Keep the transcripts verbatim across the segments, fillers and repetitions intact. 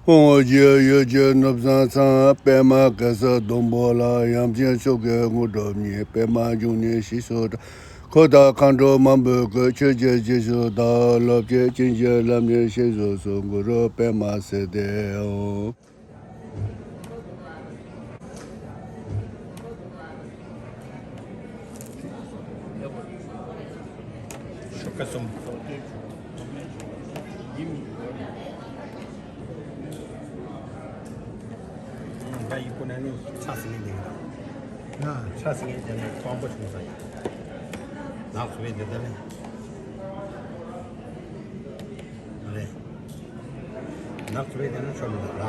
སྤོང་བ་རྒྱུ་ཡོད་ཀྱི་ནུབ་བཟང་ཚང་། པདྨ་གེ་སར་སྡོང་པོ་ལ། ཡང་ཅིན་མཆོག་གི་དངོས་གྲུབ་བརྙེས། པདྨ་འབྱུང་གནས་ཞེས་སུ་གྲགས། འཁོར་དང་མཁའ་འགྲོ་མང་པོས་བསྐོར། ཆོས་ཀྱི་རྗེས་སུ་བདག་སློབ་ཅིང་། བྱིན་གྱིས་བརླབ་ནས་ཞེས་སུ་གསོལ། གུ་རུ་པདྨ་སིདྡྷི་ཧཱུྃ། ཤོག་ཁ་གསུམ། ད་ཡི་གུ་ན་ནི་ཕྱག་སེ་ངན་དེ་གི་ད། ཕྱག་སེ་ངན་དེ་ནི་དབང་པོ་བྱུང་ས་ཡིན། ནག་སུ་བས་འདི་ལྟ་ལས། རེད། ནག་ཚུ་བའི་དེ་ན་ཆོ་མི་འདུག་ར།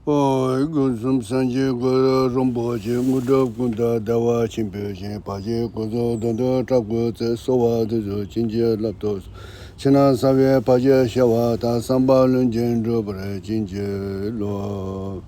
ཨོ། སྒོ་གསུམ་སངས་རྒྱས་གུ་རུ་རིན་པོ་ཆེ། དངོས་གྲུབ་ཀུན་བདག་ཟླ་བ་ཆེན་པོའི་ཞིང་། བར་ཆད་ཀུན་སོལ་གདོན་དུ་བཀྲག་པའི་ཚེ། གསོལ་བ་འདེབས་སོ་བྱིན་གྱིས་བརླབ་ཏུ་གསོལ། ཕྱི་ནང་གསང་བའི་བར་ཆད་ཞི་བ་དང་། བསམ་པ་ལྷུན་གྱིས་འགྲུབ་པར་བྱིན་གྱིས་རློབས།